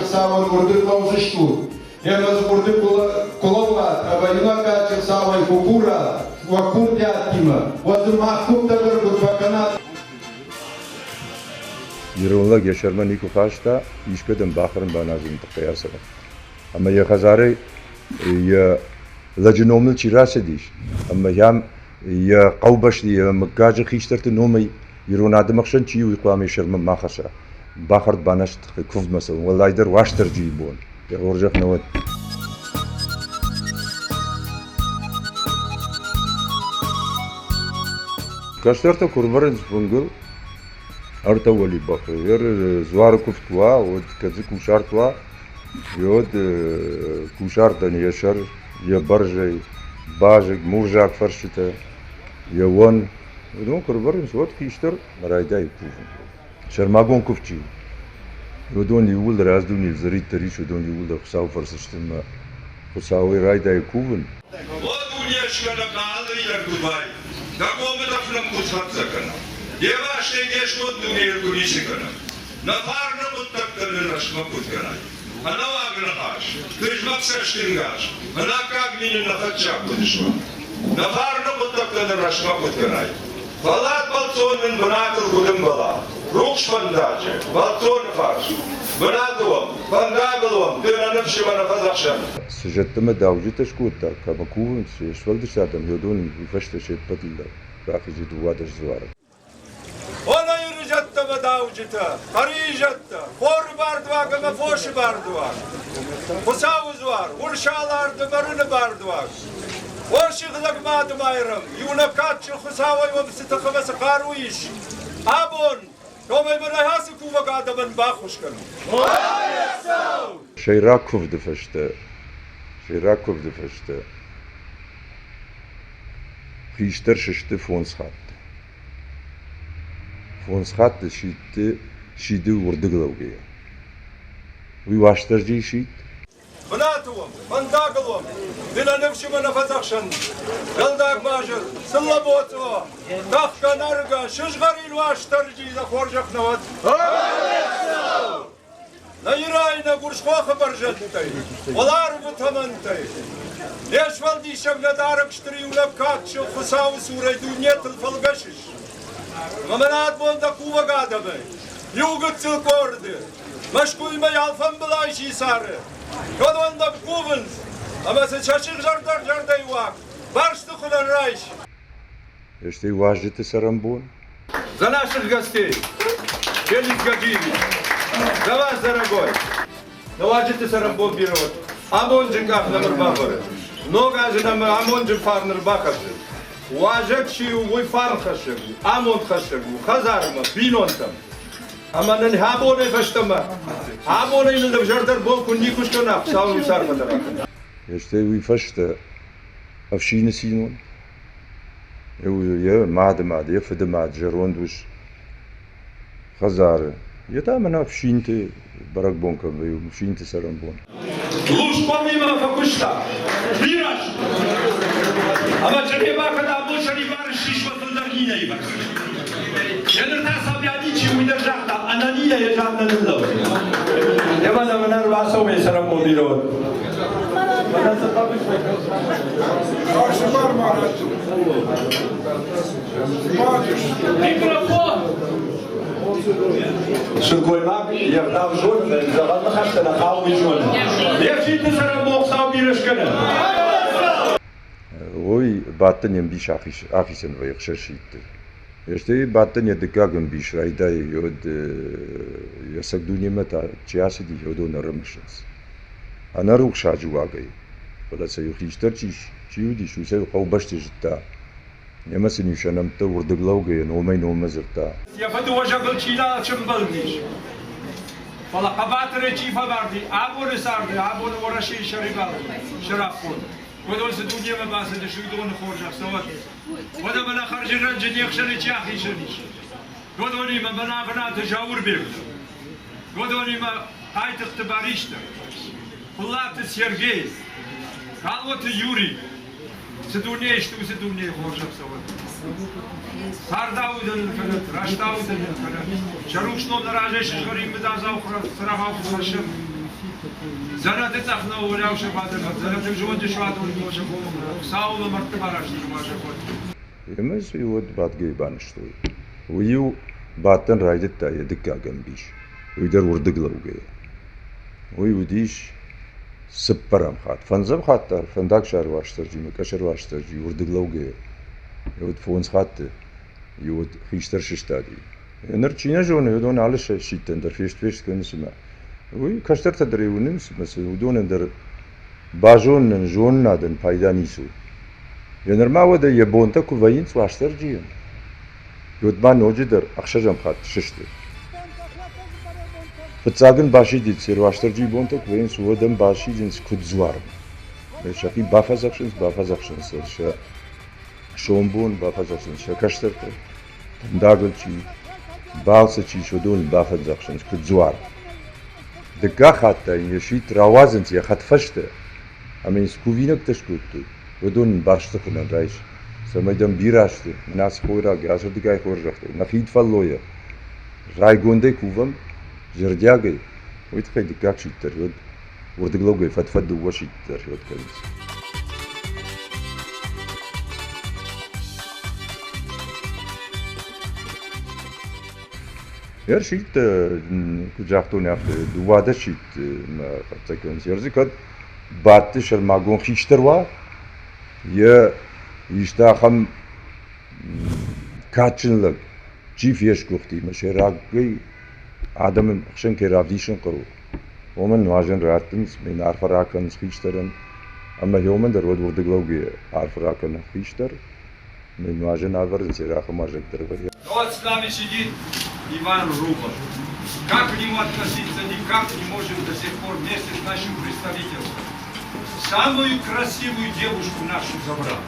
Хуыцауӕн уырдыг лӕудзыстут. Ӕмӕ дзы уырдыг куы лӕууат ӕмӕ иунӕг кадджын Хуыцауӕй куы курат уӕ курдиаттимӕ, уӕд дзы мах куывдтӕ дӕр куыд фӕкӕнат. Ирон лӕг йӕ сӕрмӕ никуы хаста, искӕдӕм бахӕрын баназыны тыххӕй ацӕуын. Ӕмӕ йӕ хӕдзарӕй йӕ лӕджы номыл чи рацыдис, ӕмӕ йӕм йӕ хъӕубӕсты, йӕ мыггаджы хистӕрты номӕй ирон адӕмы хсӕн чи у, уый хъуамӕ йӕ сӕрмӕ ма хӕсса. Бахӕрд баназты тыххӕй куывдмӕ цӕуын, уӕлдайдӕр Уастырджийы бон. Йӕ хорзӕх нӕ уӕд. Кӕстӕртӕ куы рбарынц фынгыл, ӕртӕ уӕлибӕхы, дзуары куывд куы уа, уӕд кӕд дзы кусарт уа, уӕд кусартӕн йӕ сӕр, йӕ бӕрзӕй, базыг, мурзаг фӕрстытӕ, йӕ уӕн. Уыдон куы рбарынц, уӕд хистӕр райдайы кувын. Сӕрмагонд куывд чи у, уыдон иууылдӕр ацы дунейы цыдӕриддӕр ис, уыдон иууылдӕр Хуыцауы фӕрцы сты ӕмӕ Хуыцауӕй райдайы кувын. О Дунескӕнӕг алы лӕггуыбай, дӕ комы тӕф нӕм куыд хӕццӕ кӕна, де вастӕй де сконд дунейыл куы ницы кӕна, нӕ фарны хъуыддӕгтӕ нын рӕстмӕ куыд кӕнай, ӕнӕуаг ныхас, тызмӕг цӕстынгас, ӕнаккаг ми нын нӕхӕццаг куыд суа, нӕ фарны хъуыддӕгтӕ нын рӕстмӕ куыд кӕнай, Фӕллад бӕлццон нын бынатыл куыд ӕмбӕла, рухс фӕндаджы, бӕлццоны фарс. Бынаты уӕм, фӕндагыл уӕм, ды нӕ ныфсы мӕ нӕ фӕдзӕхсӕн. Цы зӕдтӕ мӕ дауджытӕ скодта, кӕмӕ кувынц, се сфӕлдыстад ӕмӕ уыдон уый фӕстӕ се ппӕтыл дӕр рахизы 12 дзуары. Она Иры зӕдтӕ мӕ дауджытӕ, Хъӕрийы зӕдтӕ, Хоры бардуаг ӕмӕ фосы бардуаг, Хуыцауы дзуар, Урсаларды мӕ бардуаг, О сыгъдӕг Мады Майрӕм, иунӕг кадджын Хуыцауӕй уӕм цы тых ӕмӕ цы хъару ис, абон Томай мын ацы кувӕг адӕмӕн баххуыс кӕнут. Сӕйраг куывды фӕстӕ, сӕйраг куывды фӕстӕ хистӕр сысты фондз хатты. Фондз хатты сидты сиды уырдыг лӕугӕйӕ. Уый Уастырджийы сидт. Бынаты уӕм, фӕндагыл уӕм, ды нӕ ныфсы мӕ нӕ фӕдзӕхсӕн. Дӕлдаг базыр, цыллӕ боцъо, тӕхгӕ нӕргӕ, сызгъӕрин Уастырджи дӕ хорзӕх нӕ уӕд. Нӕ Ирӕй нӕ Гурсхохы бӕрзӕндтӕй, уӕларвы тӕмӕнтӕй, не сфӕлдисӕг нӕ дарӕг стыр иунӕг кадджын Хуыцауы цурӕй дунетыл фӕлгӕсыс. Ӕмӕ мӕнӕ абон дӕ кувӕг адӕмӕй иу гыццыл къорды Мӕскуыимӕ алфамбылай чи цӕры, уыдон дӕм кувынц, ӕмӕ сын сӕ сыгъзӕрдӕр зӕрдӕйы уаг барсты хуынӕн райс. Стӕй уазджыты цӕрӕнбон. За наших гостей, Феликс Гаджиевич, за вас, дорогой! Нӕ уазджыты цӕрӕнбон бирӕ уӕд. Амонджын къах нӕм ӕрбавӕры. Ног азы нӕм амонджын фарн ӕрбахӕссы. Уазӕг чи у, уый фарнхӕссӕг у, амондхӕссӕг у хӕдзармӕ, бинонтӕм. Ӕмӕ нын абонӕй фӕстӕмӕ, абонӕй нын ӕвзӕрдӕр бон куы никуы скӕна, Хуыцау нын царфӕтӕ ракӕна. Стӕй уый фӕстӕ ӕфсины цинон, йӕ мады мад, йӕ фыды мад, зӕронд ус хӕдзары. Йе та мӕнӕ ӕфсинты бӕрӕгбон кӕм вӕййы, ӕфсинты цӕрӕнбон. Лужкомимӕ фӕкуыста бирӕ азты. Ӕмӕ Чъребӕ кӕд абон сӕрибар ссис, уӕд фылдӕр Нинӕйы фӕрцы. Еныр та Сабианичи уый дӕр загъта, ӕнӕ Нинӕ йӕ зад нӕ ныллӕуы. Ӕмӕ нӕм ӕрбацӕуы йӕ цӕрӕнбон бирӕ уӕд. Микрофон! Сылгоймаг йе гъдау зоны, дзӕгъӕл ныхӕстӕ нӕ хъӕуы, уый зоны. Йе фсинты цӕрӕнбон Хуыцау бирӕ скӕны. Уый бадты не мбис ахицӕн вӕййы ӕхсӕз сидты. Стӕй бадтӕн йӕ дыккаг ӕмбис райдайы, уӕд йӕ цӕг дунемӕ та чи ацыди, уыдон ӕрымысынц. Ӕнӕрухсаджы уагӕй, фӕлӕ сӕ иу хистӕр чи уыдис, уый сӕ хъӕубӕсты зыдта. Ӕмӕ сын-иу сӕ нӕмттӕ уырдыг лӕугӕйӕ номӕй-номмӕ дзырдта. Йӕ фыдыуӕзӕгыл чи нал сӕмбӕлдис, фӕлӕ хъӕбатырӕй чи фӕмарди абоны царды, абоны Уӕрӕсейы сӕраппонд, уыдон цы дунемӕ бацыдысты, уыдоны хорзӕх цӕуӕд. Уӕдӕ мӕнӕ хӕрзӕрӕджы не хсӕны чи ахицӕн ис, уыдонимӕ мӕнӕ бынаты Зауырбег дӕр, уыдонимӕ Хъайтыхъты Барис дӕр, Хъуылаты Сергей, Калоты Юрий. Цы дунейы сты, уыцы дунейы хорзӕх цӕуӕд. Цардаудӕн ын кӕнӕд, рӕстаудӕн ын кӕнӕд. Сӕ рухс ном нӕ разӕй сызгъӕрин мыдадзау цырагъау куы хӕссӕм. Дзӕнӕты цъӕх нӕууылау сӕ бадӕнӕд, дзӕнӕты зонды суадон Хуыцауы мӕрдты барасты уазӕгуат. Ӕмӕ дзы уӕд бадгӕйы банызтой. Уый-иу бадтӕн райдыдта йӕ дыккаг ӕмбис, уый дӕр уырдыг лӕугӕйӕ. Уый уыдис цыппӕрӕм хатт. Фӕндзӕм хатт дӕр фӕндагсар Уастырджимӕ, къӕсӕр Уастырджи уырдыг лӕугӕйӕ. Уӕд фондз хатты иу уӕд хистӕр сыстади. Ныр чи нӕ зоны, уыдон алы сидтӕн дӕр фест-фест кӕнынц ӕмӕ уый кӕстӕртӕ дӕр ӕй уынынц ӕмӕ сын уыдонӕн дӕр базонынӕн, зонынадӕн пайда ницы у. Йӕ нырма уӕдӕ йӕ бонтӕ куы вӕййынц Уастырджийӕн, уӕд ма ноджыдӕр ӕхсӕзӕм хатт сысты. Фыццаг ын басидынц, Уастырджийы бонтӕ куы вӕййынц, уӕд ӕм басидынц куыд дзуармӕ. Сӕхи бафӕдзӕхсынц, бафӕдзӕхсынц сӕ сомбон, бафӕдзӕхсынц сӕ кӕстӕртӕ. Фӕндагыл чи балцы чи ис, уыдон бафӕдзӕхсынц куыд дзуар. Дыккаг хатт та йын йӕ сидт рауадзынц йӕ хӕдфӕстӕ ӕмӕ йын цы кувинӕгтӕ скодтой, уыдон ын барсты хуынӕн райс, цӕмӕй дӕм бирӕ сты, мӕнӕ ацы хойраг, ацырдыгӕй хорзӕхтӕй, нӕ хид фӕллойӕ райгондӕй кувӕм, зӕрдиагӕй, уый тыххӕй дыккаг сидт дӕр уӕд уырдыглӕугӕй фӕд-фӕд дыууӕ сидт дӕр уӕд кӕнынц. Ӕрсидт, куыд загътон, афтӕ дыууадӕс сидтмӕ хӕццӕ кӕнынц. Ӕрдзы кӕд бадты сӕрмагонд хистӕр уа, йӕ исты ахӕм кадджын лӕг, чи фесгуыхти ӕмӕ сӕйрагӕй адӕмы хсӕн кӕй равдисын хъӕуы, уымӕн нуазӕн раттынц, мӕн арфӕ ракӕнынц хистӕрӕн, ӕмӕ уымӕн дӕр уӕд уырдыглӕугӕйӕ арфӕ ракӕны хистӕр. Нуазӕн ӕвӕрынц йӕ рахымазӕг дӕр вӕййы. Вот с нами сидит Иван Рубов. Как к нему относиться, никак не можем до сих пор вместе с нашим представительством. Самую красивую девушку нашу забрал.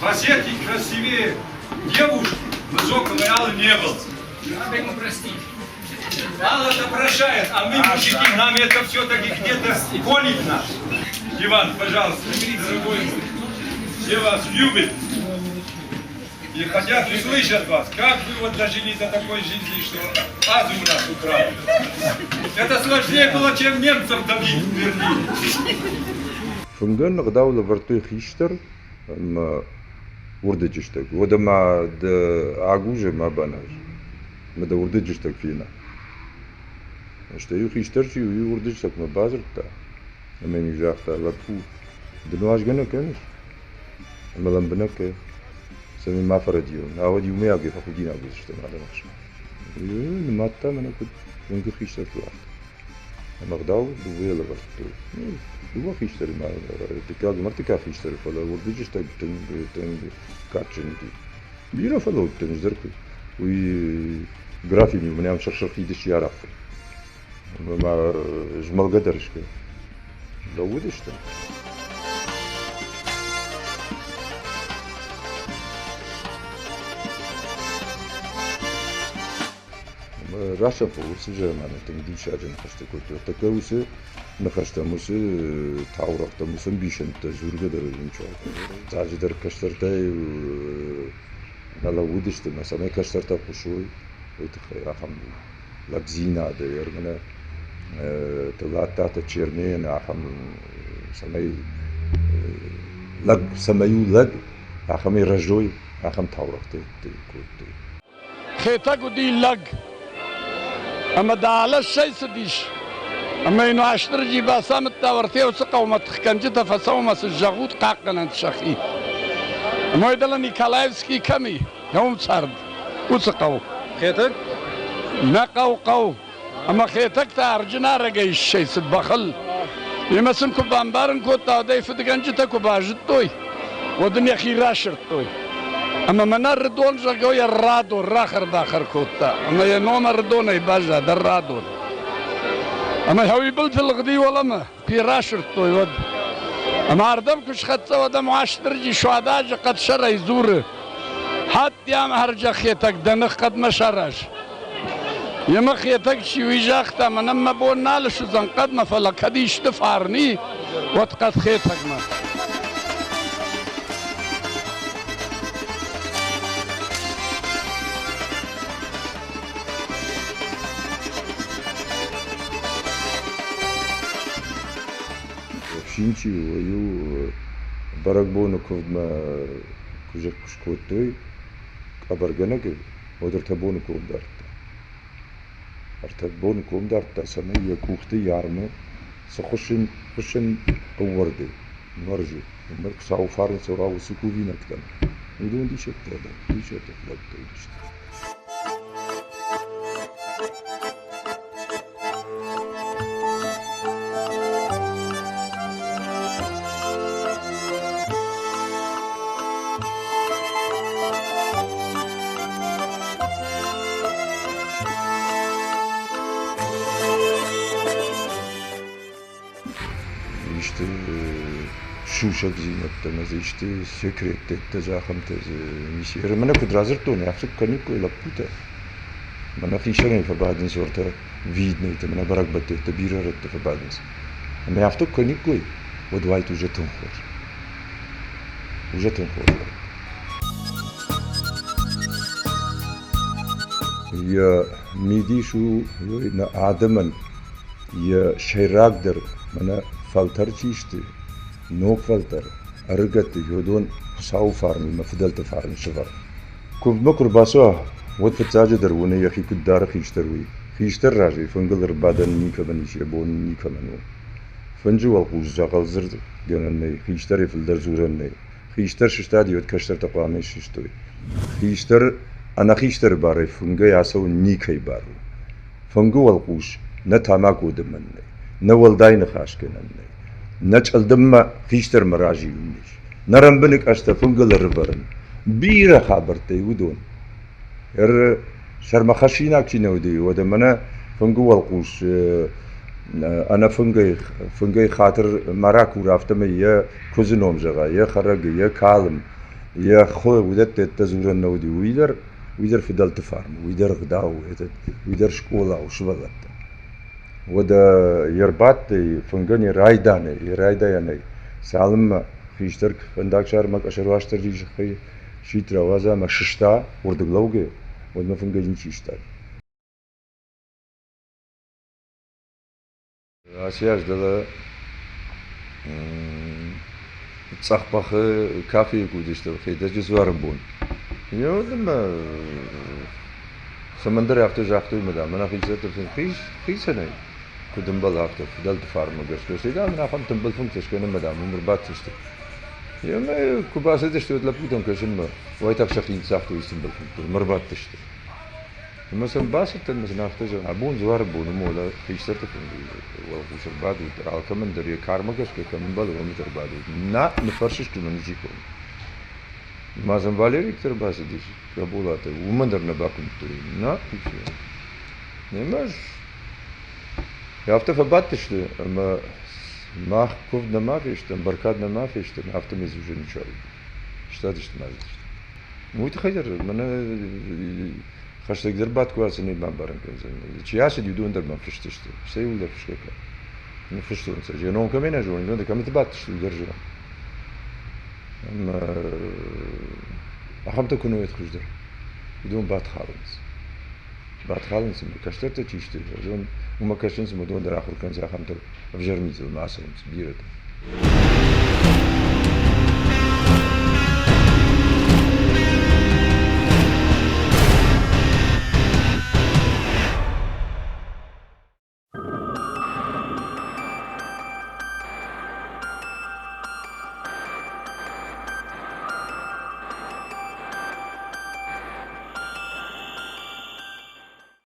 В Осетии красивее девушки высокого Аллы не было. Надо ему простить. Алла-то прощает, а мы, мужики, нам это все-таки где-то колет нас. Иван, пожалуйста, дорогой мой, все вас любят и хотят услышать вас. Как вы вот дожили до такой жизни, что азу у нас украли? Это сложнее было, чем немцев добить в Берлине. Фынгӕн ӕгъдау лӕвӕрдтой хистӕр ӕмӕ уырдыджыстӕг. Уӕдӕ ма дӕ агузы ма баназ, ӕмӕ дӕ уырдыджыстӕг фена. Стӕй-иу хистӕр чи у, уый уырдыджыстӕгмӕ бадзырдта ӕмӕ йын загъта: Лӕппу, ды нуазгӕ нӕ кӕныс? Ӕмӕ лӕмбынӕг кӕ, цӕмӕй ма фӕрӕдийон, науӕд иумӕйагӕй фӕхудинаг уыдзыстӕм адӕмы хсӕн. Нымадта мӕнӕ куыд уынгы хистӕртыл, афтӕ. Ӕмӕ ӕгъдау дыууӕйӕ лӕвӕрдтой. Дыууӕ хистӕры ма, дыккаг ӕмӕ ӕртыккаг хистӕры, фӕлӕ уырдыджыстӕг тынг, тынг кадджын уыди. Бирӕ фӕлӕудтӕн ӕз дӕр куыд. Уый графин-иу мӕнӕ ам сырх-сырхид сси арахъхъ. Ӕмӕ ма змӕлгӕ дӕр скӕн. Лӕууыдыстӕм. Расӕппы уыцы заманы тынг диссаджы ныхӕстӕ кодтой. Тӕккӕ уыцы ныхӕстӕм, уыцы таурӕгътӕм, уыцы ӕмбисӕндтӕ дзургӕ дӕр ничи Цаджы дӕр кӕстӕртӕй нӕ лӕууыдысты ӕмӕ цӕмӕй кӕстӕртӕ хъусой, уый тыххӕй ахӕм лӕгдзинады, ӕрмӕнӕ Тылаттаты Чермен ахӕм цӕмӕй лӕг, цӕмӕй у лӕг, ахӕмӕй рӕзой, ахӕм таурӕгътӕ кодтой. Хетӕг уыди лӕг, ӕмӕ дӕлӕ ссӕйцыдис, ӕмӕ йын Уастырджи бацамыдта уӕртӕ уыцы хъӕумӕ тыхгӕнджытӕ фӕцӕуынмӕ сын зӕгъут, хъахъхъӕнӕнт сӕхи. Ӕмӕ уый дӕлӕ Николаевский кӕм и, уым цард, уыцы хъӕу. Хетӕг? Нӕ хъӕу, хъӕу. Ӕмӕ Хетӕг та ӕрджынарӕгӕй ссӕйцыд бӕхыл. Емӕ сын куы бамбарын кодта, уӕд ӕй фыдгӕнджытӕ куы базыдтой, уӕд ын йӕхи расырдтой. Ӕмӕ мӕнӕ Ӕрыдон, зӕгъгӕ, йӕ Ӕррадон рахӕр-бахӕр кодта. Ӕмӕ йӕ ном Ӕрыдонӕй баззад, Ӕррадон. Ӕмӕ йӕ былты лыгъди уӕлӕмӕ, куы йӕ расырдтой, уӕд. Ӕмӕ ардӕм куы схӕццӕ, уӕд ӕм Уастырджи Суададжы хъӕдсӕрӕй дзуры: Хатт дӕм ӕрджӕ Хетӕг дӕ ных хъӕдмӕ сараз. Емӕ Хетӕг чи уый загъта, мӕнӕн мӕ бон нал суыдзӕн хъӕдмӕ, фӕлӕ кӕд исты фарн и, уӕд хъӕд Хетӕгмӕ. Ӕфсин чи у, иу бӕрӕгбоны куывдмӕ куы скодтой къӕбӕргӕнӕгы, уӕд ӕртӕ боны ком дардта. Ӕртӕ боны ком дардта, цӕмӕй йӕ къухты йӕ армы цы хуыссын, хуыссын ӕууӕрды, нуӕрзы, уымӕй Хуыцауы фарн цӕуа уыцы кувинӕгтӕм. Уыдон диссӕгтӕ дӕр, диссӕгтӕ лӕгтӕ уыдысты. Исты сусӕгдзинӕдтӕ ӕмӕ дзы исты секреттӕ ахӕмтӕ дзы ницы. Мӕнӕ куыд радзырдтон, афтӕ куы кӕниккой лӕппутӕ. Мӕнӕ хистӕрӕй фӕбадынц уӕртӕ видныйтӕ, мӕнӕ бӕрӕгбӕттӕ бирӕ рӕтты фӕбадынц. Ӕмӕ афтӕ куы кӕниккой, уӕд уайт уже тынг хорз. Уже тынг хорз уайт. Йӕ мидис у нӕ адӕмӕн йӕ сӕйрагдӕр мӕнӕ фӕлтӕр чи сты, ног фӕлтӕр, ӕрыгӕтты уыдон Хуыцауы фарнимӕ фыдӕлты фарн сывӕрын. Куывдмӕ куы рбацӕуа, уӕд фыццаджыдӕр уыны йӕхи куыд дары хистӕр, уый. Хистӕр разӕй фынгыл ӕрбадӕн никӕмӕн ис, йӕ бон никӕмӕн у. Фынджы уӕлхъус дзӕгъӕлдзырд гӕнӕн нӕй, хистӕрӕй фылдӕр дзурӕн нӕй. Хистӕр сыстади, уӕд кӕстӕртӕ хъуамӕ сыстой. Хистӕр ӕнӕхистӕры барӕй фынгӕй ацӕуын никӕй бар у. Фынгы уӕлхъус нӕ тамако дымӕн нӕй, нӕ уӕлдай ныхасгӕнӕн нӕй, нӕ чъылдыммӕ хистӕрмӕ разилын ис, нӕ рӕмбыныкъӕстӕ фынгыл ӕрывӕрын. Бирӕ хабӕрттӕй уыдон. Сӕрмӕ хӕссинаг чи нӕ уыди, уӕдӕ мӕнӕ фынгы уӕлхъус ӕнӕ фынгӕй, фынгӕй хатыр ма ракур, афтӕмӕй йӕ куыдзы ном зӕгъа, йӕ хӕрӕгы, йӕ калм, йӕ хуы, уыдӕттӕ дзурӕн нӕ уыди. Уый дӕр, уый дӕр фыдӕлты фарн, уый дӕр ӕгъдау, уый дӕр скъола у сывӕллӕттӕн. Уӕдӕ йе рбадтӕй фынгӕн йӕ райдайӕнӕй, йӕ райдайӕнӕй цалынмӕ хистӕр фӕндагсармӕ къӕсӕруастырджи зӕххӕй сидт рауадза ӕмӕ сыста уырдыг лӕугӕ, уӕдмӕ фынгӕй ничи стад. Ацы аз дӕлӕ Цъӕхбӕхы кафейы куы уыдысты Хетӕджы дзуары бон. Ӕмӕ цӕмӕндӕр афтӕ загътой мӕ дам, мӕнӕ хицӕутты хицӕнӕй куыд ӕмбӕлы, афтӕ фыдӕлты фарнмӕ гӕсгӕ. Стӕй дам ахӕм тымбыл фынгтӕ скӕнынмӕ дам уым ӕрбадтысты. Ӕмӕ куы бацыдысты, уӕд лӕппутӕм кӕсынмӕ уайтагъд сӕхи ныццагътой тымбыл фынгтыл ӕмӕ ӕрбадтысты. Ӕмӕ сӕм бацыдтӕн ӕмӕ сын афтӕ зӕгъын, абон дзуары бон у, уӕлӕ хистӕрты фынгыл уӕлхъус ӕрбадут, алкӕмӕн дӕр йӕ кармӕ гӕсгӕ кӕм ӕмбӕлы, уым ӕрбадут. Нӕ, ныффӕрсыс мӕ ничи комы. Ма сӕм Валерик дӕр бацыдис Къаболаты, уымӕн дӕр нӕ бакуымдтой. Нӕ, и все. Ӕмӕ афтӕ фӕбадтысты, ӕмӕ мах куывд нӕма фестӕм, бӕркад нӕма фестӕм, афтӕмӕй дзы уже ничи уыди. Стадысты ма зыдысты. Уый тыххӕй дӕр мӕнӕ хӕстӕгдӕр бадт куы ацыд, бамбарын кӕндзӕн. Чи ацыд, уыдон дӕр мӕм фыстысты. Стӕй иуылдӕр фысгӕ кӕн. Ныффыстон сӕ. Йӕ ном кӕмӕй нӕ зонын, уыдон дӕр кӕмыты бадтысты, уый дӕр зонын. Ӕмӕ ахӕмтӕ куы нӕ уӕд хуыздӕр. Уыдон батхалынц. Батхалынц ӕмӕ кӕстӕртӕ чи сты, уыдон уымӕ кӕсынц ӕмӕ уыдон дӕр ахуыр кӕнынц ахӕмтӕ ӕвзӕр митыл ма ацӕуынц бирӕтӕ.